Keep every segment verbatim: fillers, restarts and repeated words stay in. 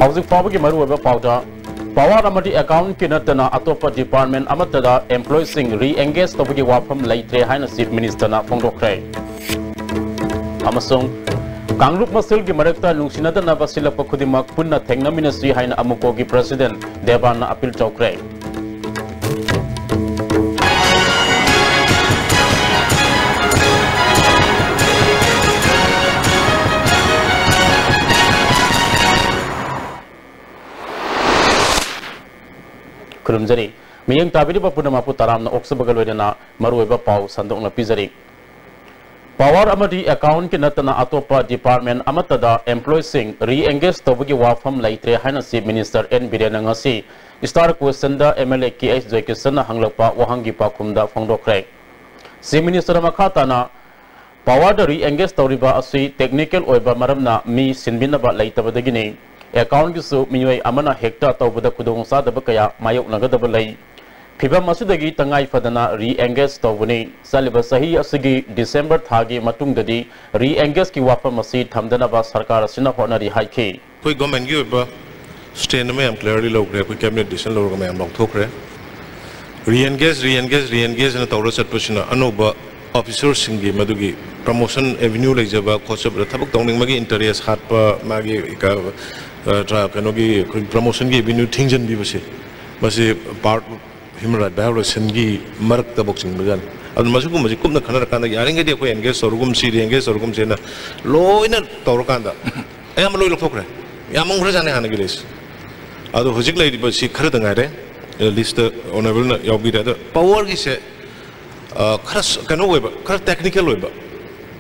ꯍꯧꯖꯤꯛ ꯐꯥꯎꯕꯒꯤ ꯃꯔꯨꯑꯣꯏꯕ ꯄꯥꯎꯗ, power ꯑꯃꯗꯤ accountꯀꯤ ꯅꯠꯇꯅ ꯑꯇꯣꯞꯄ department ꯑꯃꯠꯇꯗ employeeꯁꯤꯡ re-engage ꯇꯧꯕꯒꯤ ꯋꯥꯐꯝ ꯂꯩꯇ꯭ꯔꯦ ꯍꯥꯏꯅ Chief Ministerꯅ ꯐꯣꯡꯗꯣꯛꯈ꯭ꯔꯦ꯫ ꯑꯃꯁꯨꯡ ꯀꯥꯡꯂꯨꯞ ꯃꯁꯦꯜꯒꯤ ꯃꯔꯛꯇ ꯅꯨꯡꯁꯤꯅꯗꯅꯕ ꯁꯤꯜꯂꯛꯄ ꯈꯨꯗꯤꯡꯃꯛ ꯄꯨꯟꯅ ꯊꯦꯡꯅꯃꯤꯟꯅꯁꯤ ꯍꯥꯏꯅ ꯑꯃꯨꯀꯣꯒꯤ President ꯗꯦꯕꯥꯟꯅ appeal ꯇꯧꯈ꯭ꯔꯦ꯫ ꯈꯨꯔꯨꯝꯖꯔꯤ꯫ ꯃꯤꯠꯌꯦꯡ ꯇꯥꯕꯤꯔꯤꯕ ꯄꯨꯝꯅꯃꯛꯄꯨ ꯇꯔꯥꯝꯅ ꯑꯣꯛꯆꯕꯒ ꯂꯣꯏꯅꯅ ꯃꯔꯨꯑꯣꯏꯕ ꯄꯥꯎ ꯁꯟꯗꯣꯛꯅ ꯄꯤꯖꯔꯤ꯫ Power ꯑꯃꯗꯤ accountꯀꯤ ꯅꯠꯇꯅ ꯑꯇꯣꯞꯄ department ꯑꯃꯠꯇꯗ employeeꯁꯤꯡ re-engage ꯇꯧꯕꯒꯤ ꯋꯥꯐꯝ ꯂꯩꯇ꯭ꯔꯦ ꯍꯥꯏꯅ Chief Minister ꯑꯦꯟ ꯕꯤꯔꯦꯟꯅ ꯉꯁꯤ Star Questionꯗ MLA ꯀꯦ ꯑꯩꯆ ꯖꯣꯏꯀꯤꯁꯟꯅ ꯍꯪꯂꯛꯄ ꯋꯥꯍꯪꯒꯤ ꯄꯥꯎꯈꯨꯝꯗ ꯐꯣꯡꯗꯣꯛꯈ꯭ꯔꯦ꯫ Chief Ministerꯅ ꯃꯈꯥ ꯇꯥꯅ, powerꯗ re-engage ꯇꯧꯔꯤꯕ ꯑꯁꯤ technical ꯑꯣꯏꯕ ꯃꯔꯝꯅ ꯃꯤ ꯁꯤꯟꯕꯤꯅꯕ ꯂꯩꯇꯕꯗꯒꯤꯅꯤ꯫ Accountꯒꯤꯁꯨ ꯃꯤꯑꯣꯏ ꯑꯃꯅ ꯍꯦꯛꯇ ꯇꯧꯕꯗ ꯈꯨꯗꯣꯡꯆꯥꯗꯕ ꯀꯌꯥ ꯃꯥꯌꯣꯛꯅꯒꯗꯕ ꯂꯩ꯫ ꯐꯤꯚꯝ ꯑꯁꯤꯗꯒꯤ ꯇꯉꯥꯏ ꯐꯗꯅ re-engage ꯇꯧꯕꯅꯤ꯫ ꯆꯠꯂꯤꯕ ꯆꯍꯤ ꯑꯁꯤꯒꯤ December ꯊꯥꯒꯤ ꯃꯇꯨꯡꯗꯗꯤ re-engageꯀꯤ ꯋꯥꯐꯝ ꯑꯁꯤ ꯊꯝꯗꯅꯕ ꯁꯔꯀꯥꯔ ꯑꯁꯤꯅ ꯍꯣꯠꯅꯔꯤ ꯍꯥꯏꯈꯤ꯫ ꯑꯩꯈꯣꯏ governmentꯀꯤ ꯑꯣꯏꯕ stand ꯑꯃ ꯌꯥꯝ clearly ꯂꯧꯈ꯭ꯔꯦ꯫ ꯑꯩꯈꯣꯏ cabinet decision ꯂꯧꯔꯒ ꯃꯌꯥꯝ ꯂꯥꯎꯊꯣꯛꯈ꯭ꯔꯦ꯫ Re-engage, re-engage, re-engage ꯍꯥꯏꯅ ꯇꯧꯔ ꯆꯠꯄꯁꯤꯅ ꯑꯅꯧꯕ officerꯁꯤꯡꯒꯤ ꯃꯗꯨꯒꯤ promotion avenue ꯂꯩꯖꯕ ꯈꯣꯠꯆꯕꯗ ꯊꯕꯛ ꯇꯧꯅꯤꯡꯕꯒꯤ interest ꯍꯥꯠꯄ, ꯃꯥꯒꯤ ꯀ-, ꯑ, ꯇ꯭ꯔꯥ-, ꯀꯩꯅꯣꯒꯤ ꯑꯩꯈꯣꯏ promotionꯒꯤ avenue ꯊꯤꯡꯖꯤꯟꯕꯤꯕꯁꯦ, ꯃꯁꯤ part human right violationꯒꯤ ꯃꯔꯛꯇꯐꯥꯎ ꯆꯤꯡꯕꯖꯥꯠꯅꯤ꯫ ꯑꯗꯨꯅ ꯃꯁꯤꯒꯨꯝꯕꯁꯤ ꯀꯨꯞꯅ ꯈꯟꯅꯔꯀꯥꯟꯗ ꯌꯥꯔꯤꯉꯩꯗꯤ ꯑꯩꯈꯣꯏ engage ꯇꯧꯔꯒꯨꯝꯁꯤ, re-engage ꯇꯧꯔꯒꯨꯝꯁꯤꯅ ꯂꯣꯏꯅ ꯇꯧꯔꯀꯥꯟꯗ ꯑꯌꯥꯝꯕ ꯂꯣꯏ ꯂꯧꯊꯣꯛꯈ꯭ꯔꯦ꯫ ꯌꯥꯝꯃꯝꯈ꯭ꯔꯖꯥꯠꯅꯤ ꯍꯥꯟꯅꯒꯤ list꯫ ꯑꯗꯣ ꯍꯧꯖꯤꯛ ꯂꯩꯔꯤꯕꯁꯤ ꯈꯔꯗ ꯉꯥꯏꯔꯦ꯫ Listꯇ honourableꯅ ꯌꯥꯎꯕꯤꯔꯦ꯫ ꯑꯗꯣ powerꯒꯤꯁꯦ, ꯑ, ꯈꯔ ꯁ-, ꯀꯩꯅꯣ ꯑꯣꯏꯕ, ꯈꯔ technical ꯑꯣꯏꯕ꯫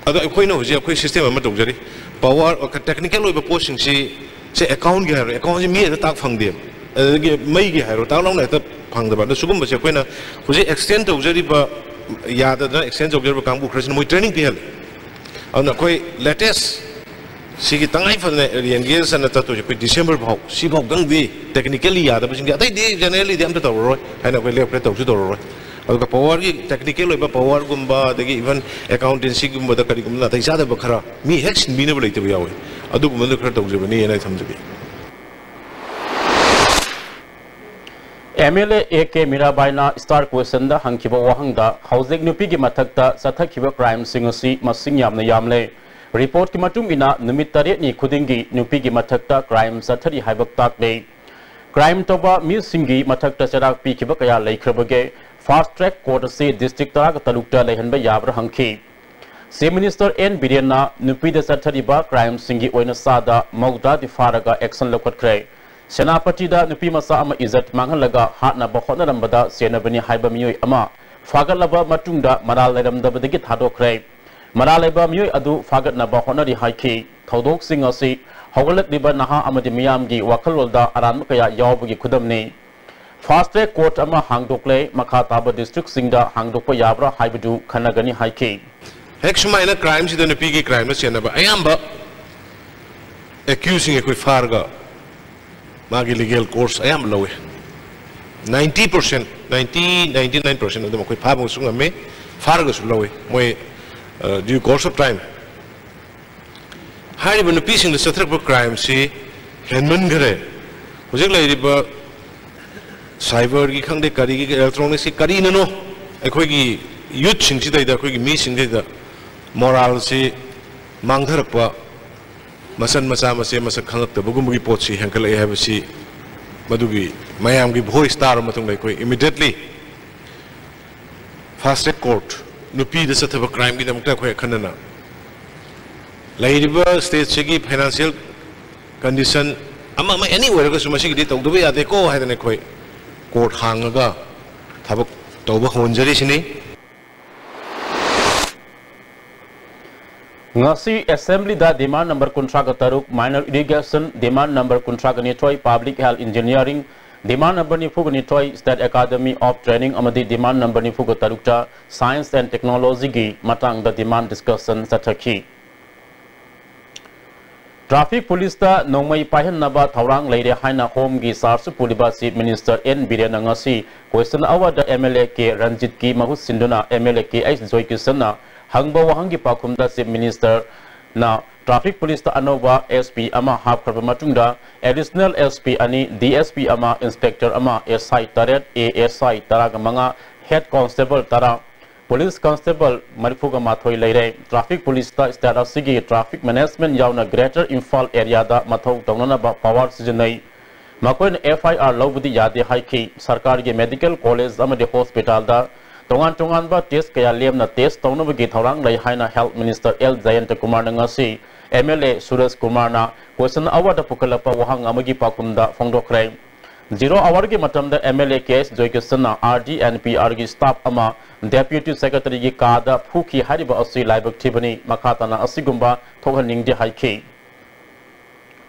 ꯑꯗꯣ ꯑꯩꯈꯣꯏꯅ ꯍꯧꯖꯤꯛ ꯑꯩꯈꯣꯏ system ꯑꯃ ꯇꯧꯖꯔꯤ꯫ Power, ꯑ, technical ꯑꯣꯏꯕ ꯄꯣꯠꯁꯤꯡꯁꯤ ꯁꯦ accountꯒꯤ ꯍꯥꯏꯔꯣ, accountꯁꯤ ꯃꯤ ꯍꯦꯛꯇ ꯇꯥꯛ ꯐꯪꯗꯦꯕ꯫ ꯑꯗꯒꯤ ꯃꯩꯒꯤ ꯍꯥꯏꯔꯣ, ꯇꯥꯛ ꯂꯥꯎꯅ ꯍꯦꯛꯇ ꯐꯪꯗꯕ꯫ ꯑꯗꯣ ꯁꯤꯒꯨꯝꯕꯁꯦ ꯑꯩꯈꯣꯏꯅ ꯍꯧꯖꯤꯛ extend ꯇꯧꯖꯔꯤꯕ, ꯌꯥꯗꯗꯅ extend ꯇꯧꯖꯔꯤꯕ ꯀꯥꯡꯕꯨ ꯈꯔꯁꯤꯅ ꯃꯣꯏ training ꯄꯤꯍꯜꯂꯦ꯫ ꯑꯗꯨꯅ ꯑꯩꯈꯣꯏ latest ꯁꯤꯒꯤ ꯇꯉꯥꯏ ꯐꯗꯅ re-engage ꯑꯅ ꯆꯠꯇꯣꯏꯁꯦ ꯑꯩꯈꯣꯏ December ꯐꯥꯎ, ꯁꯤꯐꯥꯎꯗꯪꯗꯤ technically ꯌꯥꯗꯕꯁꯤꯡꯗꯤ, ꯑꯇꯩꯗꯤ generallyꯗꯤ ꯑꯝꯇ ꯇꯧꯔꯔꯣꯏ ꯍꯥꯏꯅ ꯑꯩꯈꯣꯏ ꯂꯦꯞꯈ꯭ꯔꯦ, ꯇꯧꯁꯨ ꯇꯧꯔꯔꯣꯏ꯫ ꯑꯗꯨꯒ powerꯒꯤ technical ꯑꯣꯏꯕ powerꯒꯨꯝꯕ, ꯑꯗꯒꯤ even accountancyꯒꯨꯝꯕꯗ ꯀꯔꯤꯒꯨꯝꯕ ꯅꯥꯇꯩ ꯆꯥꯗꯕ ꯈꯔ ꯃꯤ ꯍꯦꯛ ꯁꯤꯟꯕꯤꯅꯕ ꯂꯩꯇꯕ ꯌꯥꯎꯋꯤ, ꯑꯗꯨꯒꯨꯝꯕꯗꯨ ꯈꯔ ꯇꯧꯖꯕꯅꯤ ꯍꯥꯏꯅ ꯑꯩ ꯊꯝꯖꯒꯦ꯫ MLA AK ꯃꯤꯔꯥꯕꯥꯏꯅ Star Questionꯗ ꯍꯪꯈꯤꯕ ꯋꯥꯍꯪꯗ, ꯍꯧꯖꯤꯛ ꯅꯨꯄꯤꯒꯤ ꯃꯊꯛꯇ ꯆꯠꯊꯈꯤꯕ crimeꯁꯤꯡ ꯑꯁꯤ ꯃꯁꯤꯡ ꯌꯥꯝꯅ ꯌꯥꯝꯂꯦ꯫ Reportꯀꯤ ꯃꯇꯨꯡ ꯏꯟꯅ, ꯅꯨꯃꯤꯠ ꯇꯔꯦꯠꯅꯤ ꯈꯨꯗꯤꯡꯒꯤ ꯅꯨꯄꯤꯒꯤ ꯃꯊꯛꯇ crime ꯆꯠꯊꯔꯤ ꯍꯥꯏꯕ ꯇꯥꯛꯂꯦ꯫ Crime ꯇꯧꯕ ꯃꯤꯁꯤꯡꯒꯤ ꯃꯊꯛꯇ ꯆꯩꯔꯥꯛ ꯄꯤꯈꯤꯕ ꯀꯌꯥ ꯂꯩꯈ꯭ꯔꯕꯒꯦ? Fast Track Court ꯑꯁꯤ district ꯇꯔꯥꯒ ꯇꯔꯨꯛꯇ ꯂꯩꯍꯟꯕ ꯌꯥꯕ꯭ꯔꯥ ꯍꯪꯈꯤ꯫ Chief Minister N ꯕꯤꯔꯦꯟꯅ ꯅꯨꯄꯤꯗ ꯆꯠꯊꯔꯤꯕ crimeꯁꯤꯡꯒꯤ ꯑꯣꯏꯅ ꯆꯥꯗ ꯃꯧꯗ꯭ꯔꯥꯗꯤ ꯐꯥꯔꯒ action ꯂꯧꯈꯠꯈ꯭ꯔꯦ꯫ ꯁꯦꯅꯥꯄꯇꯤꯗ ꯅꯨꯄꯤ ꯃꯆꯥ ꯑꯃ ꯏꯖꯠ ꯃꯥꯡꯍꯜꯂꯒ ꯍꯥꯠꯅꯕ ꯍꯣꯠꯅꯔꯝꯕꯗ ꯆꯦꯟꯅꯕꯅꯤ ꯍꯥꯏꯕ ꯃꯤꯑꯣꯏ ꯑꯃ ꯐꯥꯒꯠꯂꯕ ꯃꯇꯨꯡꯗ ꯃꯔꯥꯜ ꯂꯩꯔꯝꯗꯕꯗꯒꯤ ꯊꯥꯗꯣꯛꯈ꯭ꯔꯦ꯫ ꯃꯔꯥꯜ ꯂꯩꯕ ꯃꯤꯑꯣꯏ ꯑꯗꯨ ꯐꯥꯒꯠꯅꯕ ꯍꯣꯠꯅꯔꯤ ꯍꯥꯏꯈꯤ꯫ ꯊꯧꯗꯣꯛꯁꯤꯡ ꯑꯁꯤ ꯍꯧꯒꯠꯂꯛꯂꯤꯕ ꯅꯍꯥ ꯑꯃꯗꯤ ꯃꯤꯌꯥꯝꯒꯤ ꯋꯥꯈꯜꯂꯣꯟꯗ ꯑꯔꯥꯟꯕ ꯀꯌꯥ ꯌꯥꯎꯕꯒꯤ ꯈꯨꯗꯝꯅꯤ꯫ Fast Track Court ꯑꯃ ꯍꯥꯡꯗꯣꯛꯂꯦ, ꯃꯈꯥ ꯇꯥꯕ districtꯁꯤꯡꯗ ꯍꯥꯡꯗꯣꯛꯄ ꯌꯥꯕ꯭ꯔꯥ ꯍꯥꯏꯕꯗꯨ ꯈꯟꯅꯒꯅꯤ ꯍꯥꯏꯈꯤ꯫ ꯍꯦꯛ ꯁꯨꯃꯥꯏꯅ crimeꯁꯤꯗ ꯅꯨꯄꯤꯒꯤ crimeꯅ ꯆꯦꯟꯅꯕ ꯑꯌꯥꯝꯕ accusedꯁꯤꯡ ꯑꯩꯈꯣꯏ ꯐꯥꯔꯒ ꯃꯥꯒꯤ legal course ꯑꯌꯥꯝꯕ ꯂꯧꯏ꯫ Ninety percent, ninety, ninety-nine percent ꯑꯗꯨꯝ ꯑꯩꯈꯣꯏ ꯐꯥꯕꯁꯨ ꯉꯝꯃꯤ, ꯐꯥꯔꯒꯁꯨ ꯂꯧꯏ ꯃꯣꯏ, ꯑ, due course of time꯫ ꯍꯥꯏꯔꯤꯕ ꯅꯨꯄꯤꯁꯤꯡꯗ ꯆꯠꯊꯔꯛꯄ crimeꯁꯤ ꯍꯦꯟꯃꯟꯈꯔꯦ꯫ ꯍꯧꯖꯤꯛ ꯂꯩꯔꯤꯕ cyberꯒꯤ ꯈꯪꯗꯦ, ꯀꯔꯤꯒꯤ, electronicsꯀꯤ ꯀꯔꯤꯅꯅꯣ, ꯑꯩꯈꯣꯏꯒꯤ youthꯁꯤꯡꯁꯤꯗꯩꯗ, ꯑꯩꯈꯣꯏꯒꯤ ꯃꯤꯁꯤꯡꯁꯤꯗ moralꯁꯤ ꯃꯥꯡꯊꯔꯛꯄ, ꯃꯆꯟ ꯃꯆꯥ ꯃꯆꯦ ꯃꯁꯛ ꯈꯪꯉꯛꯇꯕꯒꯨꯝꯕꯒꯤ ꯄꯣꯠꯁꯤ ꯍꯦꯟꯒꯠꯂꯛꯑꯦ ꯍꯥꯏꯕꯁꯤ ꯃꯗꯨꯒꯤ ꯃꯌꯥꯝꯒꯤ voice ꯇꯥꯔꯕ ꯃꯇꯨꯡꯗ ꯑꯩꯈꯣꯏ immediately Fast Track Court, ꯅꯨꯄꯤꯗ ꯆꯠꯊꯕ crimeꯒꯤꯗꯃꯛꯇ ꯑꯩꯈꯣꯏ ꯑꯈꯟꯅꯅ ꯂꯩꯔꯤꯕ stateꯁꯤꯒꯤ financial condition ꯑꯃ ꯑꯃ any ꯑꯣꯏꯔꯒꯁꯨ ꯃꯁꯤꯒꯤꯗꯤ ꯇꯧꯗꯕ ꯌꯥꯗꯦꯀꯣ ꯍꯥꯏꯗꯅ ꯑꯩꯈꯣꯏ court ꯍꯥꯡꯉꯒ ꯊꯕꯛ ꯇꯧꯕ ꯍꯧꯍꯟꯖꯔꯤꯁꯤꯅꯤ꯫ ꯉꯁꯤ Assemblyꯗ demand number ꯀꯨꯟꯊ꯭ꯔꯥꯒ ꯇꯔꯨꯛ, minor irrigation, demand number ꯀꯨꯟꯊ꯭ꯔꯥꯒ ꯅꯤꯊꯣꯏ, public health engineering, demand number ꯅꯤꯐꯨꯒ ꯅꯤꯊꯣꯏ, State Academy of Training ꯑꯃꯗꯤ demand number ꯅꯤꯐꯨꯒ ꯇꯔꯨꯛꯇ Science and Technologyꯒꯤ ꯃꯇꯥꯡꯗ demand discussion ꯆꯠꯊꯈꯤ꯫ Traffic Policeꯇ ꯅꯣꯡꯃꯩ ꯄꯥꯏꯍꯟꯅꯕ ꯊꯧꯔꯥꯡ ꯂꯩꯔꯦ ꯍꯥꯏꯅ Homeꯒꯤ charge ꯄꯨꯔꯤꯕ Chief Minister N ꯕꯤꯔꯦꯟꯅ ꯉꯁꯤ question hourꯗ MLA K ꯔꯟꯖꯤꯠꯀꯤ ꯃꯍꯨꯠ ꯁꯤꯟꯗꯨꯅ MLA K H ꯖꯣꯏꯀꯤꯁꯟꯅ ꯍꯪꯕ ꯋꯥꯍꯪꯒꯤ ꯄꯥꯎꯈꯨꯝꯗ Chief Ministerꯅ Traffic Police ꯇ ꯑꯅꯧꯕ S P ꯑꯃ ꯍꯥꯞꯈ꯭ꯔꯕ ꯃꯇꯨꯡꯗ, Additional S P ꯑꯅꯤ, D S P ꯑꯃ, Inspector ꯑꯃ, S I ꯇꯔꯦꯠ, A S I ꯇꯔꯥꯒ ꯃꯉꯥ, Head Constable ꯇꯔꯥ, Police Constable ꯃꯔꯤꯐꯨꯒ ꯃꯥꯊꯣꯏ ꯂꯩꯔꯦ꯫ Traffic Police ꯇ state ꯑꯁꯤꯒꯤ traffic management ꯌꯥꯎꯅ Greater Imphal area ꯗ ꯃꯊꯧ ꯇꯧꯅꯅꯕ power ꯁꯤꯖꯤꯟꯅꯩ꯫ ꯃꯈꯣꯏꯅ F I R ꯂꯧꯕꯗꯤ ꯌꯥꯗꯦ ꯍꯥꯏꯈꯤ꯫ ꯁꯔꯀꯥꯔꯒꯤ medical college ꯑꯃꯗꯤ hospital ꯗ ꯇꯣꯉꯥꯟ ꯇꯣꯉꯥꯟꯕ test ꯀꯌꯥ ꯂꯦꯝꯅ test ꯇꯧꯅꯕꯒꯤ ꯊꯧꯔꯥꯡ ꯂꯩ ꯍꯥꯏꯅ Health Minister L ꯖꯌꯟꯇ ꯀꯨꯃꯥꯔꯅ ꯉꯁꯤ M L A ꯁꯨꯔꯦꯁ ꯀꯨꯃꯥꯔꯅ question hour ꯗ ꯄꯨꯈꯠꯂꯛꯄ ꯋꯥꯍꯪ ꯑꯃꯒꯤ ꯄꯥꯎꯈꯨꯝꯗ ꯐꯣꯡꯗꯣꯛꯈ꯭ꯔꯦ꯫ Zero hour ꯒꯤ ꯃꯇꯝꯗ M L A K S ꯖꯣꯏꯀꯤꯁꯟꯅ R D and P R ꯒꯤ staff ꯑꯃ Deputy Secretary ꯒꯤ ꯀꯥꯗ ꯐꯨꯈꯤ ꯍꯥꯏꯔꯤꯕ ꯑꯁꯤ ꯂꯥꯏꯕꯛ ꯊꯤꯕꯅꯤ, ꯃꯈꯥ ꯇꯥꯅ ꯑꯁꯤꯒꯨꯝꯕ ꯊꯣꯛꯍꯟꯅꯤꯡꯗꯦ ꯍꯥꯏꯈꯤ꯫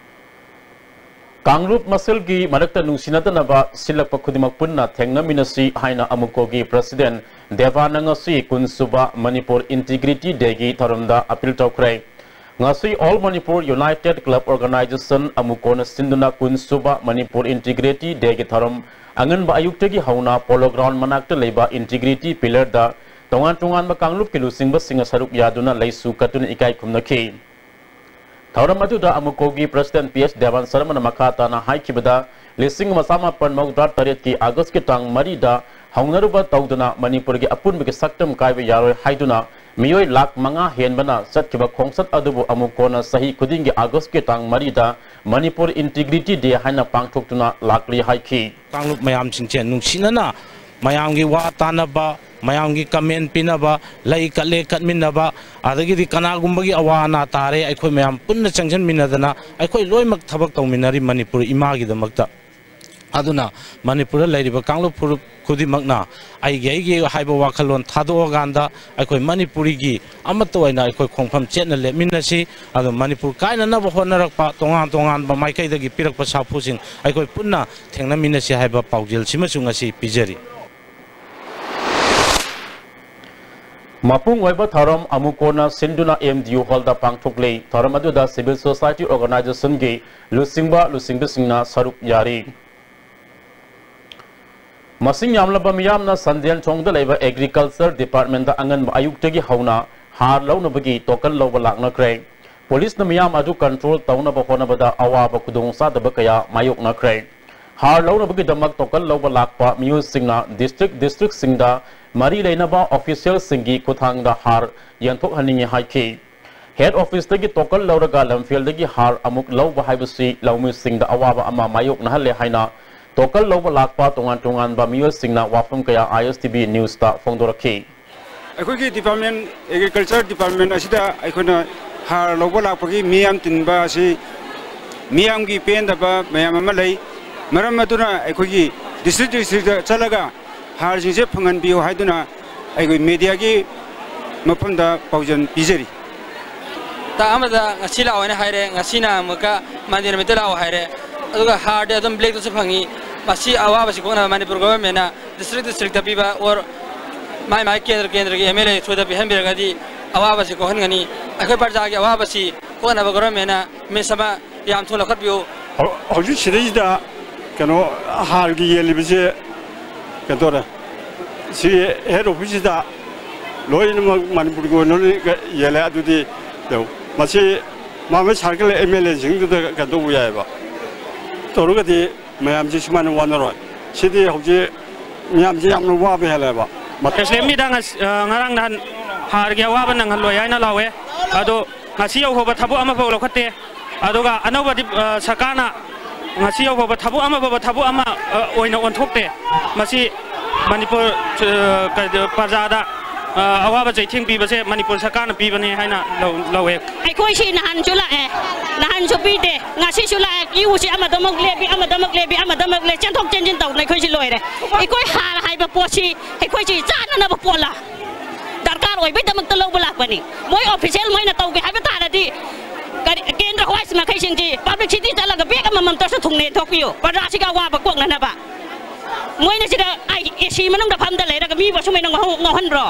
ꯀꯥꯡꯂꯨꯞ ꯃꯁꯦꯜꯒꯤ ꯃꯔꯛꯇ ꯅꯨꯡꯁꯤꯅꯗꯅꯕ ꯁꯤꯜꯂꯛꯄ ꯈꯨꯗꯤꯡꯃꯛ ꯄꯨꯟꯅ ꯊꯦꯡꯅꯃꯤꯟꯅꯁꯤ ꯍꯥꯏꯅ ꯑꯃꯨꯀꯣꯒꯤ President ꯗꯦꯕꯥꯅ ꯉꯁꯤ ꯀꯨꯟ ꯁꯨꯕ Manipur Integrity Day ꯒꯤ ꯊꯧꯔꯝꯗ appeal ꯇꯧꯈ꯭ꯔꯦ꯫ ꯉꯁꯤ All Manipur United Club Organization ꯑꯃꯨꯀꯣꯅ ꯁꯤꯟꯗꯨꯅ ꯀꯨꯟ ꯁꯨꯕ Manipur Integrity Day ꯒꯤ ꯊꯧꯔꯝ ꯑꯉꯟꯕ ꯑꯌꯨꯛꯇꯒꯤ ꯍꯧꯅ Polo Ground ꯃꯅꯥꯛꯇ ꯂꯩꯕ Integrity Pillar ꯗ ꯇꯣꯉꯥꯟ ꯇꯣꯉꯥꯟꯕ ꯀꯥꯡꯂꯨꯞꯀꯤ ꯂꯨꯆꯤꯡꯕꯁꯤꯡꯅ ꯁꯔꯨꯛ ꯌꯥꯗꯨꯅ ꯂꯩꯁꯨ ꯀꯠꯇꯨꯅ ꯏꯀꯥꯏ ꯈꯨꯝꯅꯈꯤ꯫ ꯊꯧꯔꯝ ꯑꯗꯨꯗ ꯑꯃꯨꯀꯣꯒꯤ President P H ꯗꯦꯕꯥꯟ ꯁꯔꯃꯅ ꯃꯈꯥ ꯇꯥꯅ ꯍꯥꯏꯈꯤꯕꯗ, ꯂꯤꯁꯤꯡ ꯑꯃ ꯆꯃꯥꯄꯟ ꯃꯧꯗ꯭ꯔꯥ ꯇꯔꯦꯠꯀꯤ August ꯀꯤ ꯇꯥꯡ ꯃꯔꯤꯗ ꯍꯧꯅꯔꯨꯕ ꯇꯧꯗꯨꯅ ꯃꯅꯤꯄꯨꯔꯒꯤ ꯑꯄꯨꯟꯕꯒꯤ ꯁꯛꯇꯝ ꯀꯥꯏꯕ ꯌꯥꯔꯣꯏ ꯍꯥꯏꯗꯨꯅ ꯃꯤꯑꯣꯏ ꯂꯥꯈ ꯃꯉꯥ ꯍꯦꯟꯕꯅ ꯆꯠꯈꯤꯕ ꯈꯣꯡꯆꯠ ꯑꯗꯨꯕꯨ ꯑꯃꯨꯛ ꯀꯣꯟꯅ ꯆꯍꯤ ꯈꯨꯗꯤꯡꯒꯤ August ꯀꯤ ꯇꯥꯡ ꯃꯔꯤꯗ Manipur Integrity Day ꯍꯥꯏꯅ ꯄꯥꯡꯊꯣꯛꯇꯨꯅ ꯂꯥꯛꯂꯤ ꯍꯥꯏꯈꯤ꯫ ꯀꯥꯡꯂꯨꯞ ꯃꯌꯥꯝꯁꯤꯡꯁꯦ ꯅꯨꯡꯁꯤꯅꯅ ꯃꯌꯥꯝꯒꯤ ꯋꯥ ꯇꯥꯅꯕ, ꯃꯌꯥꯝꯒꯤ comment ꯄꯤꯅꯕ, ꯂꯩ ꯀꯠꯂꯦ ꯀꯠꯃꯤꯟꯅꯕ, ꯑꯗꯒꯤꯗꯤ ꯀꯅꯥꯒꯨꯝꯕꯒꯤ ꯑꯋꯥ ꯑꯅꯥ ꯇꯥꯔꯦ, ꯑꯩꯈꯣꯏ ꯃꯌꯥꯝ ꯄꯨꯟꯅ ꯆꯪꯁꯤꯟꯃꯤꯟꯅꯗꯅ ꯑꯩꯈꯣꯏ ꯂꯣꯏꯅꯃꯛ ꯊꯕꯛ ꯇꯧꯃꯤꯟꯅꯔꯤ ꯃꯅꯤꯄꯨꯔ ꯏꯃꯥꯒꯤꯗꯃꯛꯇ꯫ ꯑꯗꯨꯅ ꯃꯅꯤꯄꯨꯔꯗ ꯂꯩꯔꯤꯕ ꯀꯥꯡꯂꯨꯞ ꯐꯨꯔꯨꯞ ꯈꯨꯗꯤꯡꯃꯛꯅ ꯑꯩꯒꯤ ꯑꯩꯒꯤ ꯍꯥꯏꯕ ꯋꯥꯈꯜꯂꯣꯟ ꯊꯥꯗꯣꯛꯑꯀꯥꯟꯗ ꯑꯩꯈꯣꯏ ꯃꯅꯤꯄꯨꯔꯤꯒꯤ ꯑꯃꯠꯇ ꯑꯣꯏꯅ ꯑꯩꯈꯣꯏ ꯈꯣꯡꯐꯝ ꯆꯦꯠꯅ ꯂꯦꯞꯃꯤꯟꯅꯁꯤ꯫ ꯑꯗꯨ ꯃꯅꯤꯄꯨꯔ ꯀꯥꯏꯅꯅꯕ ꯍꯣꯠꯅꯔꯛꯄ ꯇꯣꯉꯥꯟ ꯇꯣꯉꯥꯟꯕ ꯃꯥꯏꯀꯩꯗꯒꯤ ꯄꯤꯔꯛꯄ ꯁꯥꯐꯨꯁꯤꯡ ꯑꯩꯈꯣꯏ ꯄꯨꯟꯅ ꯊꯦꯡꯅꯃꯤꯟꯅꯁꯤ ꯍꯥꯏꯕ ꯄꯥꯎꯖꯦꯜꯁꯤꯃꯁꯨ ꯉꯁꯤ ꯄꯤꯖꯔꯤ꯫ ꯃꯄꯨꯡ ꯑꯣꯏꯕ ꯊꯧꯔꯝ ꯑꯃꯨꯛ ꯀꯣꯟꯅ ꯁꯤꯟꯗꯨꯅ M D U hall ꯗ ꯄꯥꯡꯊꯣꯛꯂꯤ꯫ ꯊꯧꯔꯝ ꯑꯗꯨꯗ civil society organization ꯒꯤ ꯂꯨꯆꯤꯡꯕ ꯂꯨꯆꯤꯡꯕꯤꯁꯤꯡꯅ ꯁꯔꯨꯛ ꯌꯥꯔꯤ꯫ ꯃꯁꯤꯡ ꯌꯥꯝꯂꯕ ꯃꯤꯌꯥꯝꯅ ꯁꯟꯗꯦꯟ ꯊꯣꯡꯗ ꯂꯩꯕ Agriculture Department ꯇ ꯑꯉꯟꯕ ꯑꯌꯨꯛꯇꯒꯤ ꯍꯧꯅ ꯍꯥꯔ ꯂꯧꯅꯕꯒꯤ token ꯂꯧꯕ ꯂꯥꯛꯅꯈ꯭ꯔꯦ꯫ ꯄꯨꯂꯤꯁꯅ ꯃꯤꯌꯥꯝ ꯑꯗꯨ control ꯇꯧꯅꯕ ꯍꯣꯠꯅꯕꯗ ꯑꯋꯥꯕ ꯈꯨꯗꯣꯡꯆꯥꯗꯕ ꯀꯌꯥ ꯃꯥꯌꯣꯛꯅꯈ꯭ꯔꯦ꯫ ꯍꯥꯔ ꯂꯧꯅꯕꯒꯤꯗꯃꯛ ꯇꯣꯀꯟ ꯂꯧꯕ ꯂꯥꯛꯄ ꯃꯤꯑꯣꯏꯁꯤꯡꯅ district districtꯁꯤꯡꯗ ꯃꯔꯤ ꯂꯩꯅꯕ officialꯁꯤꯡꯒꯤ ꯈꯨꯠꯊꯥꯡꯗ ꯍꯥꯔ ꯌꯦꯟꯊꯣꯛꯍꯟꯅꯤꯡꯏ ꯍꯥꯏꯈꯤ꯫ Head officeꯇꯒꯤ ꯇꯣꯀꯟ ꯂꯧꯔꯒ ꯂꯝꯐꯦꯜꯗꯒꯤ ꯍꯥꯔ ꯑꯃꯨꯛ ꯂꯧꯕ ꯍꯥꯏꯕꯁꯤ ꯂꯧꯃꯤꯁꯤꯡꯗ ꯑꯋꯥꯕ ꯑꯃ ꯃꯥꯌꯣꯛꯅꯍꯜꯂꯦ ꯍꯥꯏꯅ ꯇꯣꯀꯟ ꯂꯧꯕ ꯂꯥꯛꯄ ꯇꯣꯉꯥꯟ ꯇꯣꯉꯥꯟꯕ ꯃꯤꯑꯣꯏꯁꯤꯡꯅ ꯋꯥꯐꯝ ꯀꯌꯥ ISTV newsꯇ ꯐꯣꯡꯗꯣꯔꯛꯈꯤ꯫ ꯑꯩꯈꯣꯏꯒꯤ department, agriculture department ꯑꯁꯤꯗ ꯑꯩꯈꯣꯏꯅ ꯍꯥꯔ ꯂꯧꯕ ꯂꯥꯛꯄꯒꯤ ꯃꯤꯌꯥꯝ ꯇꯤꯟꯕ ꯑꯁꯤ ꯃꯤꯌꯥꯝꯒꯤ ꯄꯦꯟꯗꯕ ꯃꯌꯥꯝ ꯑꯃ ꯂꯩ꯫ ꯃꯔꯝ ꯑꯗꯨꯅ ꯑꯩꯈꯣꯏꯒꯤ district districtꯇ ꯆꯠꯂꯒ ꯍꯥꯔꯁꯤꯡꯁꯦ ꯐꯪꯍꯟꯕꯤꯌꯨ ꯍꯥꯏꯗꯨꯅ ꯑꯩꯈꯣꯏ mediaꯒꯤ ꯃꯐꯝꯗ ꯄꯥꯎꯖꯦꯜ ꯄꯤꯖꯔꯤ꯫ ꯇꯥꯡ ꯑꯃꯗ ꯉꯁꯤ ꯂꯥꯛꯑꯣ ꯍꯥꯏꯅ ꯍꯥꯏꯔꯦ, ꯉꯁꯤꯅ ꯑꯃꯨꯛꯀ ꯃꯟꯗꯦ ꯅꯨꯃꯤꯠꯇ ꯂꯥꯛꯑꯣ ꯍꯥꯏꯔꯦ꯫ ꯑꯗꯨꯒ ꯍꯥꯔꯗꯤ ꯑꯗꯨꯝ blackꯇꯁꯨ ꯐꯪꯉꯤ꯫ ꯃꯁꯤ ꯑꯋꯥꯕꯁꯤ ꯀꯣꯛꯅꯕ ꯃꯅꯤꯄꯨꯔ governmentꯅ district districtꯇ ꯄꯤꯕ or ꯃꯥꯏ ꯃꯥꯏ ꯀꯦꯟꯗ꯭ꯔ ꯀꯦꯟꯗ꯭ꯔꯒꯤ MLA throughꯗ ꯄꯤꯍꯟꯕꯤꯔꯒꯗꯤ ꯑꯋꯥꯕꯁꯤ ꯀꯣꯛꯍꯟꯒꯅꯤ꯫ ꯑꯩꯈꯣꯏ ꯄ꯭ꯔꯖꯥꯒꯤ ꯑꯋꯥꯕꯁꯤ ꯀꯣꯛꯅꯕ governmentꯅ ꯃꯤꯁ ꯑꯃ ꯌꯥꯝ ꯊꯨꯅ ꯂꯧꯈꯠꯄꯤꯌꯨ꯫ ꯍꯧ-, ꯍꯧꯖꯤꯛ ꯁꯤꯗꯩꯁꯤꯗ ꯀꯩꯅꯣ ꯍꯥꯔꯒꯤ ꯌꯦꯜꯂꯤꯕꯁꯦ ꯀꯩꯅꯣ ꯇꯧꯔꯦ꯫ ꯁꯤ head officeꯁꯤꯗ ꯂꯣꯏꯅꯃꯛ ꯃꯅꯤꯄꯨꯔꯒꯤ ꯑꯣꯏꯅ ꯂꯣꯏꯅ ꯌꯦꯜꯂꯦ꯫ ꯑꯗꯨꯗꯤ ꯌꯦꯡꯉꯨ, ꯃꯁꯤ ꯃꯥ ꯃꯥꯒꯤ circle MLAꯁꯤꯡꯗꯨꯗ ꯀꯩꯅꯣ ꯇꯧꯕ ꯌꯥꯏꯑꯕ꯫ ꯇꯧꯔꯒꯗꯤ ꯃꯌꯥꯝꯁꯤ ꯁꯨꯃꯥꯏꯅ ꯋꯥꯅꯔꯣꯏ꯫ ꯁꯤꯗꯤ ꯍꯧꯖꯤꯛ ꯃꯌꯥꯝꯁꯤ ꯌꯥꯝꯅ ꯋꯥꯕ ꯍꯦꯜꯂꯦꯕ꯫ ꯃꯇꯝ ꯑꯦꯁꯂꯦꯝꯒꯤꯗ ꯉꯁ-, ꯑ, ꯉꯔꯥꯡ ꯅꯍꯥꯟ ꯍꯥꯔꯒꯤ ꯑꯋꯥꯕ ꯅꯪꯍꯜꯂꯣꯏ ꯍꯥꯏꯅ ꯂꯥꯎꯋꯦ꯫ ꯑꯗꯣ ꯉꯁꯤ ꯌꯧꯐꯥꯎꯕ ꯊꯕꯛ ꯑꯃꯐꯥꯎ ꯂꯧꯈꯠꯇꯦ꯫ ꯑꯗꯨꯒ ꯑꯅꯧꯕ ꯗꯤꯞ-, ꯑ, ꯁꯔꯀꯥꯔꯅ ꯉꯁꯤ ꯌꯧꯐꯥꯎꯕ ꯊꯕꯛ ꯑꯃꯐꯥꯎꯕ ꯊꯕꯛ ꯑꯃ, ꯑ, ꯑꯣꯏꯅ ꯑꯣꯟꯊꯣꯛꯇꯦ꯫ ꯃꯁꯤ ꯃꯅꯤꯄꯨꯔ, ꯑ, ꯀꯩꯗ-, ꯄ꯭ꯔꯖꯥꯗ, ꯑ, ꯑꯋꯥꯕ ꯆꯩꯊꯦꯡ ꯄꯤꯕꯁꯦ ꯃꯅꯤꯄꯨꯔ ꯁꯔꯀꯥꯔꯅ ꯄꯤꯕꯅꯦ ꯍꯥꯏꯅ ꯂꯧ-, ꯂꯧꯋꯦ꯫ ꯑꯩꯈꯣꯏꯁꯤ ꯅꯍꯥꯟꯁꯨ ꯂꯥꯛꯑꯦ, ꯅꯍꯥꯟꯁꯨ ꯄꯤꯗꯦ, ꯉꯁꯤꯁꯨ ꯂꯥꯛꯑꯦ꯫ ꯀ꯭ꯌꯨꯁꯤ ꯑꯃꯗꯃꯛ ꯂꯦꯞꯄꯤ, ꯑꯃꯗꯃꯛ ꯂꯦꯞꯄꯤ, ꯑꯃꯗꯃꯛ ꯂꯦꯞ-, ꯆꯦꯟꯊꯣꯛ ꯆꯦꯟꯁꯤꯟ ꯇꯧꯗꯅ ꯑꯩꯈꯣꯏꯁꯤ ꯂꯣꯏꯔꯦ꯫ ꯑꯩꯈꯣꯏ ꯍꯥꯔ ꯍꯥꯏꯕ ꯄꯣꯠꯁꯤ ꯑꯩꯈꯣꯏꯁꯤ ꯆꯥꯅꯅꯕ ꯄꯣꯠꯂ? ꯗꯔꯀꯥꯔ ꯑꯣꯏꯕꯩꯗꯃꯛꯇ ꯂꯧꯕ ꯂꯥꯛꯄꯅꯤ꯫ ꯃꯣꯏ official ꯃꯣꯏꯅ ꯇꯧꯒꯦ ꯍꯥꯏꯕ ꯇꯥꯔꯗꯤ ꯀꯔꯤ, ꯀꯦꯟꯗ꯭ꯔ ꯍꯣꯏꯁ ꯃꯈꯩꯁꯤꯡꯁꯤ publicity ꯆꯠꯂꯒ bag ꯑꯃꯃꯝꯇꯁꯨ ꯊꯨꯡꯅ ꯌꯦꯟꯊꯣꯛꯄꯤꯌꯨ, ꯄ꯭ꯔꯖꯥꯁꯤꯒꯤ ꯑꯋꯥꯕ ꯀꯣꯛꯅꯅꯕ꯫ ꯃꯣꯏꯅ ꯁꯤꯗ ꯑꯥꯏ-, AC ꯃꯅꯨꯡꯗ ꯐꯝꯗ ꯂꯩꯔꯒ ꯃꯤꯕꯨ ꯑꯁꯨꯃꯥꯏꯅ ꯉꯥꯎꯍꯧ-, ꯉꯥꯎꯍꯟꯕ꯭ꯔꯣ?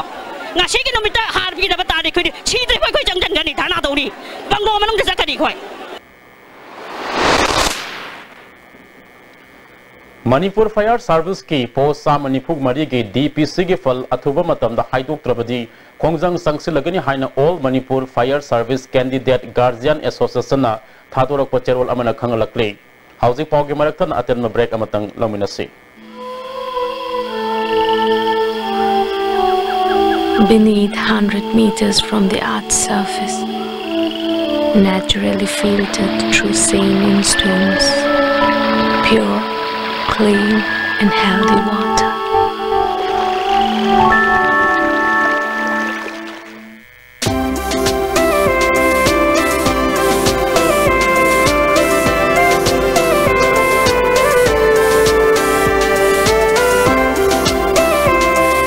ꯉꯁꯤꯒꯤ ꯅꯨꯃꯤꯠꯇ ꯍꯥꯔ ꯄꯤꯗꯕ ꯇꯥꯔꯗꯤ ꯑꯩꯈꯣꯏꯗꯤ ꯁꯤꯗ꯭ꯔꯤꯕ ꯑꯩꯈꯣꯏ ꯆꯪꯁꯤꯟꯒꯅꯤ, ꯙꯔꯅꯥ ꯇꯧꯅꯤ, ꯕꯪꯒ꯭ꯂꯣ ꯃꯅꯨꯡꯗ ꯆꯠꯀꯅꯤ ꯑꯩꯈꯣꯏ꯫ ꯃꯅꯤꯄꯨꯔ ꯐꯥꯌꯔ ꯁꯥꯔꯚꯤꯁꯀꯤ ꯄꯣꯁ ꯆꯥꯝꯃ ꯅꯤꯐꯨ ꯃꯔꯤꯒꯤ ꯗꯤ ꯄꯤ ꯁꯤꯒꯤ ꯐꯜ ꯑꯊꯨꯕ ꯃꯇꯝꯗ ꯍꯥꯏꯗꯣꯛꯇ꯭ꯔꯕꯗꯤ ꯈꯣꯡꯖꯪ ꯆꯪꯁꯤꯜꯂꯒꯅꯤ ꯍꯥꯏꯅ All Manipur Fire Service Candidate Guardian Associationꯅ ꯊꯥꯗꯣꯔꯛꯄ ꯆꯦꯔꯣꯜ ꯑꯃꯅ ꯈꯪꯍꯜꯂꯛꯂꯤ꯫ ꯍꯧꯖꯤꯛ ꯄꯥꯎꯒꯤ ꯃꯔꯛ ꯊꯠꯅ ꯑꯇꯦꯟꯕ ꯕ꯭ꯔꯦꯛ ꯑꯃꯇꯪ ꯂꯧꯃꯤꯟꯅꯁꯤ꯫ Beneath, hundred meters from the earth's surface, naturally filtered through saline stones, pure, clean, and healthy water.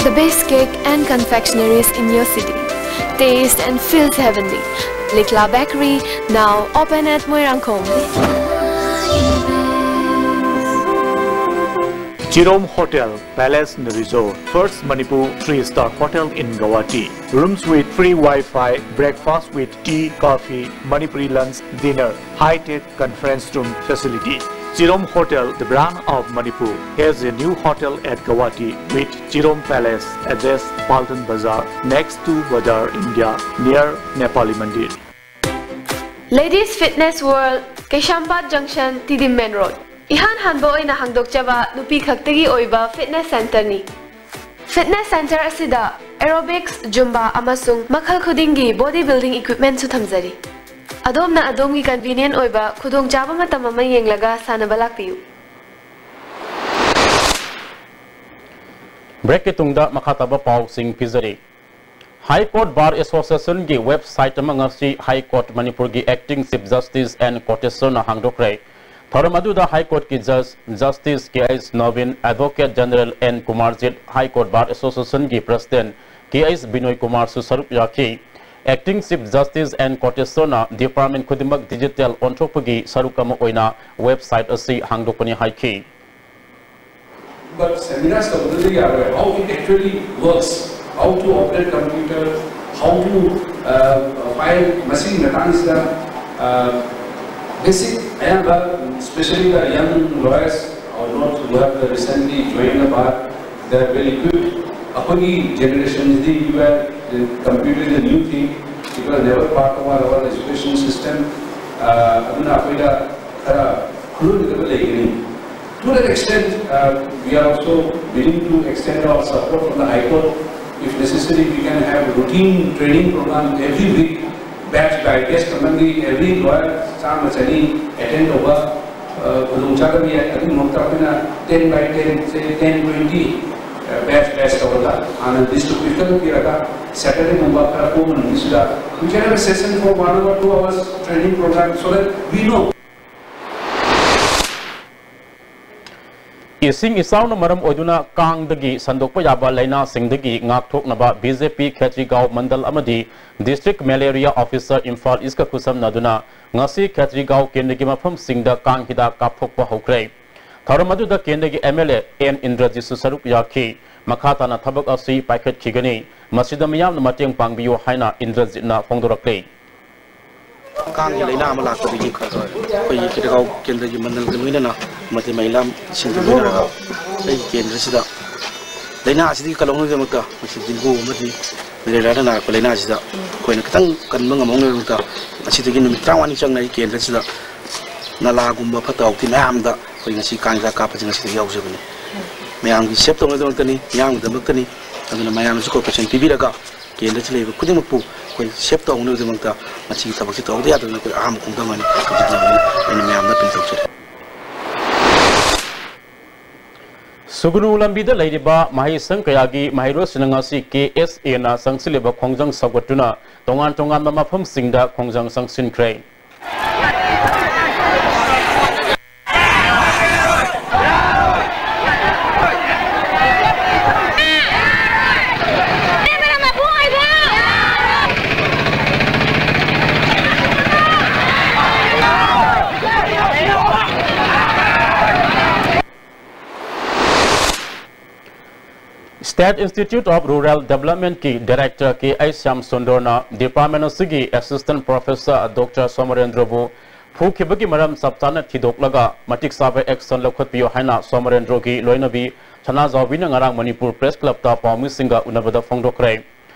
The best cake and confectionaries in your city. Taste and feels heavenly. Likla Bakery, now open at Moirangkhom. Chirom Hotel, Palace and Resort, first Manipur three-star hotel in Guwahati. Rooms with free Wi-Fi, breakfast with tea, coffee, Manipuri lunch, dinner, high-tech conference room facility. Chirom Hotel, the brand of Manipur, has a new hotel at Guwahati with Chirom Palace, address Paltan Bazar, next to Bazar India, near Nepali Mandir. Ladies Fitness World, Keishampat Junction, Tiddim Main Road. ꯏꯍꯥꯟ ꯍꯥꯟꯕ ꯑꯣꯏꯅ ꯍꯥꯡꯗꯣꯛꯆꯕ ꯅꯨꯄꯤ ꯈꯛꯇꯒꯤ ꯑꯣꯏꯕ fitness centreꯅꯤ꯫ Fitness centre ꯑꯁꯤꯗ aerobics, Zumba ꯑꯃꯁꯨꯡ ꯃꯈꯜ ꯈꯨꯗꯤꯡꯒꯤ body building equipmentꯁꯨ ꯊꯝꯖꯔꯤ꯫ ꯑꯗꯣꯝꯅ ꯑꯗꯣꯝꯒꯤ convenient ꯑꯣꯏꯕ ꯈꯨꯗꯣꯡꯆꯥꯕ ꯃꯇꯝ ꯑꯃ ꯌꯦꯡꯂꯒ ꯁꯥꯟꯅꯕ ꯂꯥꯛꯄꯤꯌꯨ꯫ ꯕ꯭ꯔꯦꯛꯀꯤ ꯇꯨꯡꯗ ꯃꯈꯥ ꯇꯥꯕ ꯄꯥꯎꯁꯤꯡ ꯄꯤꯖꯔꯤ꯫ High Court Bar Associationꯒꯤ website ꯑꯃ ꯉꯁꯤ High Court ꯃꯅꯤꯄꯨꯔꯒꯤ Acting Chief Justice N ꯀꯣꯇꯦꯁ꯭ꯋꯔꯅ ꯍꯥꯡꯗꯣꯛꯈ꯭ꯔꯦ꯫ ꯊꯧꯔꯝ ꯑꯗꯨꯗ High Courtꯀꯤ Judge Justice K H Nabin, Advocate General N Kumarjit, High Court Bar Associationꯒꯤ President ꯀꯦ ꯑꯩꯆ ꯕꯤꯅꯣꯏ ꯀꯨꯃꯥꯔꯁꯨ ꯁꯔꯨꯛ ꯌꯥꯈꯤ꯫ Acting Chief Justice N ꯀꯣꯇꯦꯁ꯭ꯋꯔꯅ department ꯈꯨꯗꯤꯡꯃꯛ digital ꯑꯣꯟꯊꯣꯛꯄꯒꯤ ꯁꯔꯨꯛ ꯑꯃ ꯑꯣꯏꯅ website ꯑꯁꯤ ꯍꯥꯡꯗꯣꯛꯄꯅꯤ ꯍꯥꯏꯈꯤ꯫ But seminars ꯇꯧꯕꯗꯗꯤ ꯌꯥꯔꯣꯏ, how it actually works, how to operate computer, how to uh, file, ꯃꯁꯤꯒꯤ ꯃꯇꯥꯡꯁꯤꯗ uh, basic ꯑꯌꯥꯝꯕ, especially the young lawyers, Not who have recently joined the bar, they are well equipped. ꯑꯩꯈꯣꯏꯒꯤ ꯖꯦꯅꯦꯔꯦꯁꯟꯁꯤꯗꯤ, you were, computer is a new thing, it was never part of our, our education system. ꯑꯗꯨꯅ ꯑꯩꯈꯣꯏꯗ ꯈꯔ ꯈꯨꯂꯣꯏꯅꯗꯕ ꯂꯩꯒꯅꯤ. To that extent, uh, we are also willing to extend our support from the High Court. If necessary, we can have routine training program every week, batch by batch, ꯃꯔꯝꯗꯤ every lawyer ꯆꯥꯝꯃ ꯆꯅꯤ attend ꯇꯧꯕ ꯈꯨꯗꯣꯡꯆꯥꯗꯕ ꯌꯥꯏ꯫ ꯑꯗꯨꯒꯤꯗꯃꯛꯇ ꯑꯩꯈꯣꯏꯅ ten by ten, say ten twenty, batch batch ꯇꯧꯔꯒ ꯍꯥꯟꯅ ꯂꯤꯁꯇꯨ ꯄꯤꯈꯠꯂꯛꯄꯤꯔꯒ ꯁꯦꯇꯔꯗꯦꯒꯨꯝꯕ ꯈꯔ ꯀꯣꯝꯕ ꯅꯨꯃꯤꯠꯁꯤꯗ we can have a session for one hour, two hours training program so that we know. ꯏꯁꯤꯡ ꯏꯆꯥꯎꯅ ꯃꯔꯝ ꯑꯣꯏꯗꯨꯅ ꯀꯥꯡꯗꯒꯤ ꯁꯟꯗꯣꯛꯄ ꯌꯥꯕ ꯂꯥꯏꯅꯥꯁꯤꯡꯗꯒꯤ ꯉꯥꯛꯊꯣꯛꯅꯕ ꯕꯤ ꯖꯦ ꯄꯤ ꯈꯦꯇ꯭ꯔꯤꯒꯥꯎ ꯃꯟꯗꯜ ꯑꯃꯗꯤ ꯗꯤꯁꯇ꯭ꯔꯤꯛ ꯃꯦꯂꯦꯔꯤꯌꯥ ꯑꯣꯐꯤꯁꯔ ꯏꯝꯐꯥꯜ ꯏꯁꯀ ꯈꯨꯠꯁꯝꯅꯗꯨꯅ ꯉꯁꯤ ꯈꯦꯇ꯭ꯔꯤꯒꯥꯎ ꯀꯦꯟꯗ꯭ꯔꯒꯤ ꯃꯐꯝꯁꯤꯡꯗ ꯀꯥꯡ ꯍꯤꯗꯥꯛ ꯀꯥꯞꯊꯣꯛꯄ ꯍꯧꯈ꯭ꯔꯦ꯫ ꯊꯧꯔꯝ ꯑꯗꯨꯗ ꯀꯦꯟꯗ꯭ꯔꯒꯤ ꯑꯦꯝ ꯑꯦꯜ ꯑꯦ ꯑꯦꯟ ꯏꯟꯗ꯭ꯔꯖꯤꯠꯁꯨ ꯁꯔꯨꯛ ꯌꯥꯈꯤ꯫ ꯃꯈꯥ ꯇꯥꯅ ꯊꯕꯛ ꯑꯁꯤ ꯄꯥꯏꯈꯠꯈꯤꯒꯅꯤ꯫ ꯃꯁꯤꯗ ꯃꯤꯌꯥꯝꯅ ꯃꯇꯦꯡ ꯄꯥꯡꯕꯤꯌꯨ ꯍꯥꯏꯅ ꯏꯟꯗ꯭ꯔꯖꯤꯠꯅ ꯐꯣꯡꯗꯣꯔꯛꯂꯤ꯫ ꯀꯥꯡꯒꯤ ꯂꯥꯏꯅꯥ ꯑꯃ ꯂꯥꯛꯄꯗꯒꯤ ꯑꯩꯈꯣꯏꯒꯤ ꯈꯦꯇ꯭ꯔꯤꯒꯥꯎ ꯀꯦꯟꯗ꯭ꯔꯒꯤ ꯃꯟꯗꯜꯒ ꯂꯣꯏꯅꯅ ꯑꯃꯗꯤ ꯃꯍꯤꯂꯥꯁꯤꯡꯒ ꯂꯣꯏꯅꯔꯒ ꯑꯩꯒꯤ ꯀꯦꯟꯗ꯭ꯔꯁꯤꯗ ꯂꯥꯏꯅꯥ ꯑꯁꯤꯗꯒꯤ ꯀꯜꯍꯧꯅꯕꯒꯤꯗꯃꯛꯇ ꯃꯁꯤ ꯗꯦꯡꯒꯨ ꯑꯃꯗꯤ ꯃꯦꯂꯦꯔꯤꯌꯥꯗ ꯅꯥꯔꯛꯄ ꯂꯥꯏꯅꯥ ꯑꯁꯤꯗ ꯑꯩꯈꯣꯏꯅ ꯈꯤꯇꯪ ꯀꯟꯕ ꯉꯝꯍꯧꯅꯕꯒꯤꯗꯃꯛꯇ ꯉꯁꯤꯗꯒꯤ ꯅꯨꯃꯤꯠ ꯇꯔꯥꯃꯉꯥꯅꯤ ꯆꯪꯅ ꯑꯩ ꯀꯦꯟꯗ꯭ꯔꯁꯤꯗ ꯅꯂꯥꯒꯨꯝꯕ ꯐꯠꯇ ꯍꯥꯎꯊꯤ ꯃꯌꯥꯝꯗ ꯑꯩꯈꯣꯏ ꯉꯁꯤ ꯀꯥꯡ ꯍꯤꯗꯥꯛ ꯀꯥꯞꯄꯁꯤ ꯉꯁꯤꯗꯒꯤ ꯍꯧꯖꯕꯅꯤ꯫ ꯃꯌꯥꯝꯒꯤ ꯁꯦꯞ ꯇꯧꯅꯕꯒꯤꯗꯃꯛꯇꯅꯤ, ꯃꯤꯌꯥꯝꯒꯤꯗꯃꯛꯇꯅꯤ꯫ ꯑꯗꯨꯅ ꯃꯌꯥꯝꯅꯁꯨ ꯀꯣꯑꯣꯄꯔꯦꯁꯟ ꯄꯤꯕꯤꯔꯒ ꯀꯦꯟꯗ꯭ꯔꯁꯤ ꯂꯩꯕ ꯈꯨꯗꯤꯡꯃꯛꯄꯨ ꯑꯩꯈꯣꯏ ꯁꯦꯞ ꯇꯧꯍꯧꯅꯕꯒꯤꯗꯃꯛꯇ ꯃꯁꯤꯒꯤ ꯊꯕꯛꯁꯤ ꯇꯧꯍꯧꯗ ꯌꯥꯗꯕꯅꯤ꯫ ꯑꯩꯈꯣꯏ ꯑꯍꯥꯟꯕ ꯈꯣꯡꯊꯥꯡ ꯑꯃꯅꯤ꯫ ꯍꯧꯖꯤꯛ ꯑꯩꯅ ꯃꯌꯥꯝꯗ ꯑꯄꯤꯜ ꯇꯧꯖꯔꯤ꯫ ꯁꯨꯒꯅꯨ ꯂꯝꯕꯤꯗ ꯂꯩꯔꯤꯕ ꯃꯍꯩꯁꯪ ꯀꯌꯥꯒꯤ ꯃꯍꯩꯔꯣꯏꯁꯤꯡꯅ ꯉꯁꯤ ꯀꯦ ꯑꯦꯁ ꯑꯦꯅ ꯆꯪꯁꯤꯜꯂꯤꯕ ꯈꯣꯡꯖꯪ ꯁꯧꯒꯠꯇꯨꯅ ꯇꯣꯉꯥꯟ ꯇꯣꯉꯥꯟꯕ ꯃꯐꯝꯁꯤꯡꯗ ꯈꯣꯡꯖꯪ ꯆꯪꯁꯤꯟꯈ꯭ꯔꯦ꯫ State Institute of Rural Development ꯀꯤ Director ꯀꯦ ꯑꯩꯆ ꯁ꯭ꯌꯥꯝ ꯁꯨꯟꯗꯔꯅ department ꯑꯁꯤꯒꯤ Assistant Professor Doctor ꯁꯣꯃꯔꯦꯟꯗ꯭ꯔꯕꯨ ꯐꯨꯈꯤꯕꯒꯤ ꯃꯔꯝ ꯆꯞ ꯆꯥꯅ ꯊꯤꯗꯣꯛꯂꯒ ꯃꯇꯤꯛ ꯆꯥꯕ action ꯂꯧꯈꯠꯄꯤꯌꯨ ꯍꯥꯏꯅ ꯁꯣꯃꯔꯦꯟꯗ꯭ꯔꯣꯒꯤ ꯂꯣꯏꯅꯕꯤ ꯁꯅꯥꯖꯥꯎꯕꯤꯅ ꯉꯔꯥꯡ ꯃꯅꯤꯄꯨꯔ Press Clubꯇ ꯄꯥꯎꯃꯤꯁꯤꯡꯒ ꯎꯅꯕꯗ ꯐꯣꯡꯗꯣꯛꯈ꯭ꯔꯦ꯫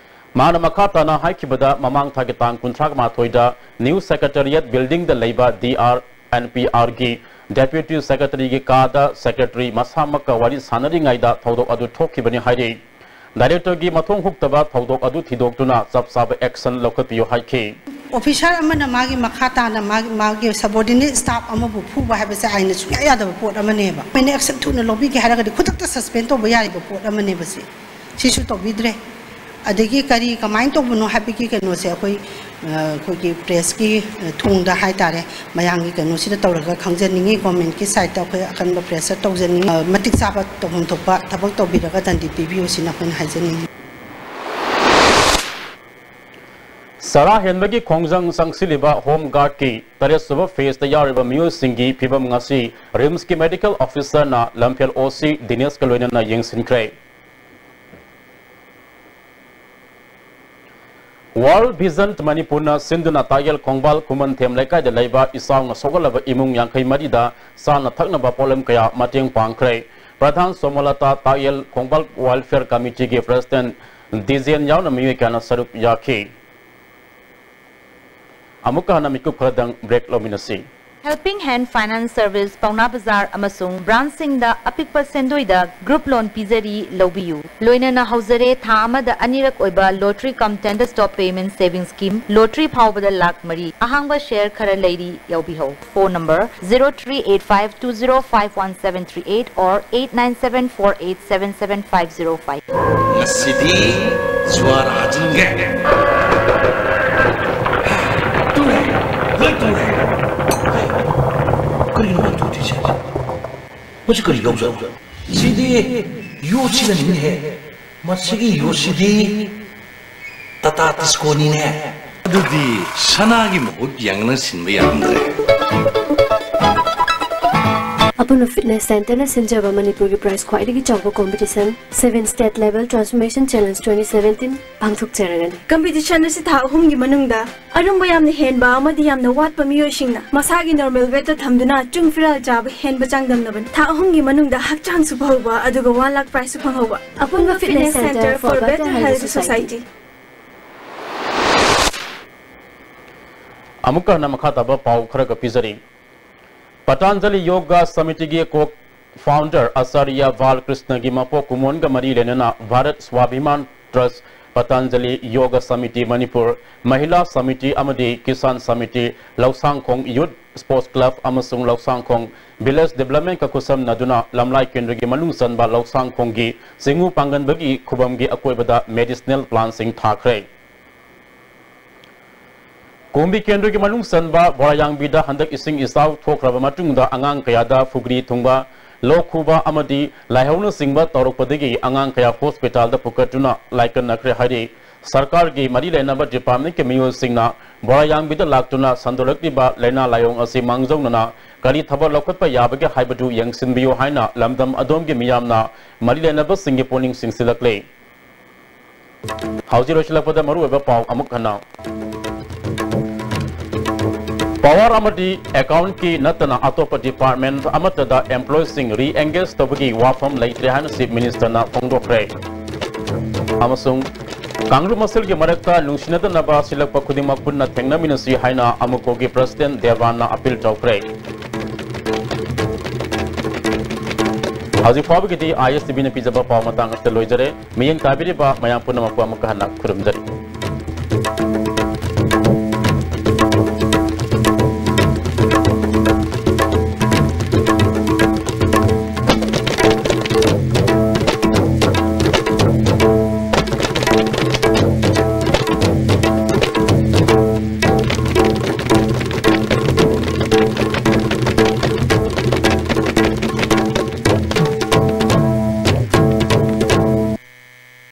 ꯃꯍꯥꯛꯅ ꯃꯈꯥ ꯇꯥꯅ ꯍꯥꯏꯈꯤꯕꯗ, ꯃꯃꯥꯡ ꯊꯥꯒꯤ ꯇꯥꯡ ꯀꯨꯟꯊ꯭ꯔꯥ ꯃꯥꯊꯣꯏꯗ New Secretariat Buildingꯗ ꯂꯩꯕ D R and P Rꯒꯤ Deputy Secretaryꯒꯤ ꯀꯥꯗ Secretary ꯃꯁꯥꯃꯛꯀ ꯋꯥꯔꯤ ꯁꯥꯟꯅꯔꯤꯉꯩꯗ ꯊꯧꯗꯣꯛ ꯑꯗꯨ ꯊꯣꯛꯈꯤꯕꯅꯤ ꯍꯥꯏꯔꯤ꯫ Directorꯒꯤ ꯃꯊꯣꯡ ꯍꯨꯛꯇꯕ ꯊꯧꯗꯣꯛ ꯑꯗꯨ ꯊꯤꯗꯣꯛꯇꯨꯅ ꯆꯞ ꯆꯥꯕ action ꯂꯧꯈꯠꯄꯤꯌꯨ ꯍꯥꯏꯈꯤ꯫ Officer ꯑꯃꯅ ꯃꯥꯒꯤ ꯃꯈꯥ ꯇꯥꯅ ꯃꯥꯒꯤ, ꯃꯥꯒꯤ subordinate staff ꯑꯃꯕꯨ ꯐꯨꯕ ꯍꯥꯏꯕꯁꯦ ꯑꯥꯏꯟꯅ ꯁꯨꯡꯌꯥ ꯌꯥꯗꯕ ꯄꯣꯠ ꯑꯃꯅꯦꯕ꯫ ꯑꯩꯈꯣꯏꯅ action ꯊꯨꯅ ꯂꯧꯕꯤꯒꯦ ꯍꯥꯏꯔꯒꯗꯤ ꯈꯨꯗꯛꯇ suspend ꯇꯧꯕ ꯌꯥꯔꯤꯕ ꯄꯣꯠ ꯑꯃꯅꯦꯕ ꯁꯤ꯫ ꯁꯤꯁꯨ ꯇꯧꯕꯤꯗ꯭ꯔꯦ꯫ ꯑꯗꯒꯤ ꯀꯔꯤ ꯀꯃꯥꯏꯅ ꯇꯧꯕꯅꯣ ꯍꯥꯏꯕꯒꯤ ꯀꯩꯅꯣꯁꯦ ꯑꯩꯈꯣꯏ, ꯑ, ꯑꯩꯈꯣꯏꯒꯤ pressꯀꯤ, ꯑ, ꯊꯣꯡꯗ ꯍꯥꯏꯇꯥꯔꯦ, ꯃꯌꯥꯝꯒꯤ ꯀꯩꯅꯣꯁꯤꯗ ꯇꯧꯔꯒ ꯈꯪꯖꯅꯤꯡꯉꯤ, governmentꯀꯤ sideꯇ ꯑꯩꯈꯣꯏ ꯑꯀꯟꯕ pressure ꯇꯧꯖꯅꯤꯡꯉꯤ꯫ ꯑ, ꯃꯇꯤꯛ ꯆꯥꯕ ꯇꯧꯐꯝ ꯊꯣꯛꯄ ꯊꯕꯛ ꯇꯧꯕꯤꯔꯒ ꯗꯟꯗꯤ ꯄꯤꯕꯤꯌꯨ ꯁꯤꯅ ꯑꯩꯈꯣꯏꯅ ꯍꯥꯏꯖꯅꯤꯡꯉꯤ꯫ ꯆꯔꯥ ꯍꯦꯟꯕꯒꯤ ꯈꯣꯡꯖꯪ ꯆꯪꯁꯤꯜꯂꯤꯕ Home Guardꯀꯤ ꯇꯔꯦꯠ ꯁꯨꯕ phaseꯇ ꯌꯥꯎꯔꯤꯕ ꯃꯤꯑꯣꯏꯁꯤꯡꯒꯤ ꯐꯤꯕꯝ ꯉꯁꯤ RIMSꯀꯤ medical officerꯅ ꯂꯝꯐꯦꯜ OC ꯗꯤꯅꯦꯁꯀ ꯂꯣꯏꯅꯅ ꯌꯦꯡꯁꯤꯟꯈ꯭ꯔꯦ꯫ World Vision ꯃꯅꯤꯄꯨꯔꯅ ꯁꯤꯟꯗꯨꯅ ꯇꯥꯌꯦꯜ ꯈꯣꯡꯕꯥꯜ ꯈꯨꯃꯟꯊꯦꯝ ꯂꯩꯀꯥꯏꯗ ꯂꯩꯕ ꯏꯆꯥꯎꯅ ꯁꯣꯛꯍꯜꯂꯕ ꯏꯃꯨꯡ ꯌꯥꯡꯈꯩ ꯃꯔꯤꯗ ꯆꯥꯅ ꯊꯛꯅꯕ ꯄꯣꯠꯂꯝ ꯀꯌꯥ ꯃꯇꯦꯡ ꯄꯥꯡꯈ꯭ꯔꯦ꯫ ꯄ꯭ꯔꯙꯥꯟ ꯁꯣꯃꯣꯂꯇꯥ, ꯇꯥꯌꯦꯜ ꯈꯣꯡꯕꯥꯜ Welfare Committeeꯒꯤ President ꯗꯤꯖꯦꯟ ꯌꯥꯎꯅ ꯃꯤꯑꯣꯏ ꯀꯌꯥꯅ ꯁꯔꯨꯛ ꯌꯥꯈꯤ꯫ ꯑꯃꯨꯛꯀ ꯍꯟꯅ ꯃꯤꯀꯨꯞ ꯈꯔꯗꯪ break ꯂꯧꯃꯤꯟꯅꯁꯤ꯫ Helping Hand Finance Service ꯄꯥꯎꯅꯥ ꯕꯖꯥꯔ ꯑꯃꯁꯨꯡ branchꯁꯤꯡꯗ ꯑꯄꯤꯛꯄ ꯁꯦꯟꯗꯣꯏꯗ group loan ꯄꯤꯖꯔꯤ, ꯂꯧꯕꯤꯌꯨ꯫ ꯂꯣꯏꯅꯅ ꯍꯧꯖꯔꯦ, ꯊꯥ ꯑꯃꯗ ꯑꯅꯤꯔꯛ ꯑꯣꯏꯕ lottery cum tender stock payment savings scheme, lottery ꯐꯥꯎꯕꯗ ꯂꯥꯈ ꯃꯔꯤ꯫ ꯑꯍꯥꯡꯕ share ꯈꯔ ꯂꯩꯔꯤ, ꯌꯥꯎꯕꯤꯍꯧ꯫ Phone number zero three eight five two zero five one seven three eight or eight nine seven four eight seven seven five zero five꯫ ꯉꯁꯤꯗꯤ ꯖ꯭ꯋꯥꯔ ꯍꯥꯖꯤꯟꯒꯦ꯫ ꯇꯨꯔꯦ, ꯂꯣꯏ ꯇꯨꯔꯦ꯫ ꯀꯔꯤꯅꯣ ꯃꯥ ꯇꯨꯗꯣꯏꯁꯦ? ꯃꯁꯤ ꯀꯔꯤ ꯌꯥꯎꯖꯥꯠꯅꯣ? ꯁꯤꯗꯤ ꯌꯣꯠꯁꯤꯅꯅꯤꯅꯦꯍꯦ꯫ ꯃꯁꯤꯒꯤ ꯌꯣꯠꯁꯤꯗꯤ ꯇꯥꯇꯥ ꯇꯤꯁꯀꯣꯅꯤꯅꯦ꯫ ꯑꯗꯨꯗꯤ ꯁꯅꯥꯒꯤ ꯃꯍꯨꯠ ꯌꯥꯡꯅ ꯁꯤꯟꯕ ꯌꯥꯔꯝꯗ꯭ꯔꯦ꯫ ꯑꯄꯨꯟꯕ ꯐꯤꯠꯅꯦꯁ ꯁꯦꯟꯇꯔꯅ ꯁꯤꯟꯖꯕ ꯃꯅꯤꯄꯨꯔꯒꯤ ꯄ꯭ꯔꯥꯏꯖ ꯈ꯭ꯋꯥꯏꯗꯒꯤ ꯆꯥꯎꯕ competition Seven State Level Transformation Challenge twenty seventeen ꯄꯥꯡꯊꯣꯛꯆꯔꯒꯅꯤ꯫ ꯀꯝꯄꯤꯇꯤꯁꯟ ꯑꯁꯤ ꯊꯥ ꯑꯍꯨꯝꯒꯤ ꯃꯅꯨꯡꯗ ꯑꯔꯨꯝꯕ ꯌꯥꯝꯅ ꯍꯦꯟꯕ ꯑꯃꯗꯤ ꯌꯥꯝꯅ ꯋꯥꯠꯄ ꯃꯤꯑꯣꯏꯁꯤꯡꯅ ꯃꯁꯥꯒꯤ ꯅꯣꯔꯃꯦꯜ ꯋꯦꯠꯇ ꯊꯝꯗꯨꯅ ꯆꯨꯡ ꯐꯤꯔꯥꯜ ꯆꯥꯕ ꯍꯦꯟꯕ ꯆꯥꯡꯗꯝꯅꯕꯅꯤ꯫ ꯊꯥ ꯑꯍꯨꯝꯒꯤ ꯃꯅꯨꯡꯗ ꯍꯛꯆꯥꯡꯁꯨ ꯐꯍꯧꯕ ꯑꯗꯨꯒ ꯋꯥꯟ ꯂꯥꯈ ꯄ꯭ꯔꯥꯏꯖꯁꯨ ꯐꯪꯍꯧꯕ꯫ ꯑꯄꯨꯟꯕ fitness centre for better healthy society꯫ ꯑꯃꯨꯛꯀ ꯍꯟꯅ ꯃꯈꯥ ꯇꯥꯕ ꯄꯥꯎ ꯈꯔꯒ ꯄꯤꯖꯔꯤ꯫ ꯄꯇꯥꯟꯖꯂꯤ ꯌꯣꯒꯥ ꯁꯃꯤꯇꯤꯒꯤ ꯀꯣ ꯐꯥꯎꯟꯗꯔ ꯑꯆꯥꯔꯌ ꯕꯥꯜꯀ꯭ꯔꯤꯁꯅꯒꯤ ꯃꯄꯣꯛ ꯀꯨꯝꯑꯣꯟꯒ ꯃꯔꯤ ꯂꯩꯅꯅ ꯚꯥꯔꯠ ꯁ꯭ꯋꯥꯚꯤꯃꯥꯟ ꯇ꯭ꯔꯁ, ꯄꯇꯥꯟꯖꯂꯤ ꯌꯣꯒꯥ ꯁꯃꯤꯇꯤ ꯃꯅꯤꯄꯨꯔ, ꯃꯍꯤꯂꯥ ꯁꯃꯤꯇꯤ ꯑꯃꯗꯤ ꯀꯤꯁꯥꯟ ꯁꯃꯤꯇꯤ, ꯂꯧꯁꯥꯡꯈꯣꯡ ꯌꯨꯠ ꯁ꯭ꯄꯣꯔꯠꯁ ꯀ꯭ꯂꯕ ꯑꯃꯁꯨꯡ ꯂꯧꯁꯥꯡꯈꯣꯡ ꯚꯤꯂꯦꯖ ꯗꯤꯕ꯭ꯂꯞꯃꯦꯟꯠꯀ ꯈꯨꯠꯁꯝꯅꯗꯨꯅ ꯂꯝꯂꯥꯏ ꯀꯦꯟꯗ꯭ꯔꯒꯤ ꯃꯅꯨꯡ ꯆꯟꯕ ꯂꯧꯁꯥꯡꯈꯣꯡꯒꯤ ꯆꯤꯡꯉꯨ ꯄꯥꯡꯒꯟꯕꯒꯤ ꯈꯨꯕꯝꯒꯤ ꯑꯀꯣꯏꯕꯗ ꯃꯦꯗꯤꯁꯅꯦꯜ ꯄ꯭ꯂꯥꯟꯠꯁꯤꯡ ꯊꯥꯈ꯭ꯔꯦ꯫ ꯀꯨꯝꯕꯤ ꯀꯦꯟꯗ꯭ꯔꯒꯤ ꯃꯅꯨꯡ ꯆꯟꯕ ꯕꯣꯔꯥꯌꯥꯡꯕꯤꯗ ꯍꯟꯗꯛ ꯏꯁꯤꯡ ꯏꯆꯥꯎ ꯊꯣꯛꯈ꯭ꯔꯕ ꯃꯇꯨꯡꯗ ꯑꯉꯥꯡ ꯀꯌꯥꯗ ꯐꯨꯒ꯭ꯔꯤ ꯊꯨꯡꯕ, ꯂꯣꯛ ꯈꯨꯕ ꯑꯃꯗꯤ ꯂꯥꯏꯍꯧꯅꯆꯤꯡꯕ ꯇꯧꯔꯛꯄꯗꯒꯤ ꯑꯉꯥꯡ ꯀꯌꯥ ꯍꯣꯁꯄꯤꯇꯥꯜꯗ ꯄꯨꯈꯠꯇꯨꯅ ꯂꯥꯏꯀꯠꯅꯈ꯭ꯔꯦ ꯍꯥꯏꯔꯤ꯫ ꯁꯔꯀꯥꯔꯒꯤ ꯃꯔꯤ ꯂꯩꯅꯕ ꯗꯤꯄꯥꯔꯠꯃꯦꯟꯠꯀꯤ ꯃꯤꯑꯣꯏꯁꯤꯡꯅ ꯕꯣꯔꯥꯌꯥꯡꯕꯤꯗ ꯂꯥꯛꯇꯨꯅ ꯁꯟꯗꯣꯔꯛꯂꯤꯕ ꯂꯥꯏꯅꯥ ꯂꯥꯏꯑꯣꯡ ꯑꯁꯤ ꯃꯥꯡꯖꯧꯅꯅ ꯀꯔꯤ ꯊꯕꯛ ꯂꯧꯈꯠꯄ ꯌꯥꯕꯒꯦ ꯍꯥꯏꯕꯗꯨ ꯌꯦꯡꯁꯤꯟꯕꯤꯌꯨ ꯍꯥꯏꯅ ꯂꯝꯗꯝ ꯑꯗꯣꯝꯒꯤ ꯃꯤꯌꯥꯝꯅ ꯃꯔꯤ ꯂꯩꯅꯕꯁꯤꯡꯒꯤ ꯄꯨꯛꯅꯤꯡ ꯆꯤꯡꯁꯤꯜꯂꯛꯂꯤ꯫ ꯍꯧꯖꯤꯛ ꯂꯣꯏꯁꯤꯜꯂꯛꯄꯗ ꯃꯔꯨꯑꯣꯏꯕ ꯄꯥꯎ ꯑꯃꯨꯛ ꯍꯟꯅ꯫ ꯄꯥꯋꯔ ꯑꯃꯗꯤ ꯑꯦꯀꯥꯎꯟꯠꯀꯤ ꯅꯠꯇꯅ ꯑꯇꯣꯞꯄ ꯗꯤꯄꯥꯔꯠꯃꯦꯟꯠ ꯑꯃꯠꯇꯗ ꯑꯦꯝꯄ꯭ꯂꯣꯌꯤꯁꯤꯡ ꯔꯤꯑꯦꯡꯒꯦꯖ ꯇꯧꯕꯒꯤ ꯋꯥꯐꯝ ꯂꯩꯇ꯭ꯔꯦ ꯍꯥꯏꯅ ꯆꯤꯐ ꯃꯤꯅꯤꯁꯇꯔꯅ ꯐꯣꯡꯗꯣꯛꯈ꯭ꯔꯦ꯫ ꯑꯃꯁꯨꯡ ꯀꯥꯡꯂꯨꯞ ꯃꯁꯦꯜꯒꯤ ꯃꯔꯛꯇ ꯅꯨꯡꯁꯤꯅꯗꯅꯕ ꯁꯤꯜꯂꯛꯄ ꯈꯨꯗꯤꯡꯃꯛ ꯄꯨꯟꯅ ꯊꯦꯡꯅꯃꯤꯟꯅꯁꯤ ꯍꯥꯏꯅ ꯑꯃꯨꯀꯣꯒꯤ ꯄ꯭ꯔꯁꯤꯗꯦꯟꯠ ꯗꯦꯕꯥꯟꯅ ꯑꯄꯤꯜ ꯇꯧꯈ꯭ꯔꯦ꯫ ꯍꯧꯖꯤꯛ ꯐꯥꯎꯕꯒꯤꯗꯤ ꯑꯥꯏ ꯑꯦꯁ ꯇꯤ ꯚꯤꯅ ꯄꯤꯖꯕ ꯄꯥꯎ ꯃꯇꯥꯡ ꯑꯁꯤꯗ ꯂꯣꯏꯖꯔꯦ꯫ ꯃꯤꯠꯌꯦꯡ ꯇꯥꯕꯤꯔꯤꯕ ꯃꯌꯥꯝ ꯄꯨꯝꯅꯃꯛꯄꯨ ꯑꯃꯨꯛꯀ ꯍꯟꯅ ꯈꯨꯔꯨꯝꯖꯔꯤ꯫